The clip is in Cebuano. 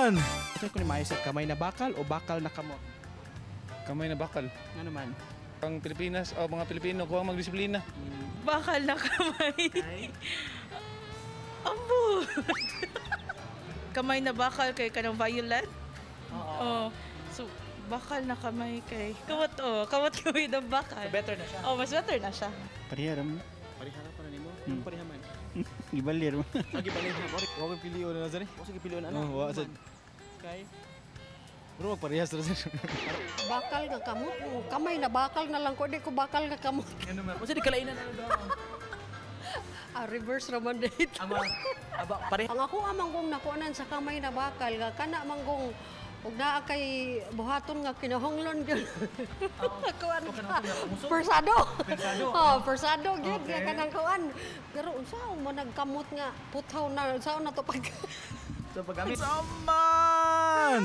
Man! Ito ko ni maayo sa kamay na bakal o bakal na kamot? Kamay na bakal. Ano man? Ang Pilipinas o mga Pilipino kuwang magdisiplina. Bakal na kamay. Ambo. Kamay na bakal kay kanang violent. Oo. So, bakal na kamay kay. Kamot oh, kamot kamay na bakal. So better na siya. Oh, mas better na siya. Pareha ra man. Pareha ra para nimo. Hmm. Pareha man. Gibalir man. Agi balin na. Wa ko'y pilion na sir. O sige pilion ana. Oh, wa sad. Kay Bro, magparehas ra sir. Bakal nga kamot. Kamay na bakal na lang ko. Di ko bakal nga kamot. Ano man? Unsa di kalainan ano daw? Ah, reverse raman dito. Ama aba pareha. Ang ako amang kong nakuanan sa kamay na bakal nga kana manggong ug naa kay buhaton nga kinahunglon gyud. Kuan ka. Persado. Persado. Oh, persado gyud nga kanang kuan. Pero unsa mo nagkamot nga puthaw na unsa na to pag So paggamit Man!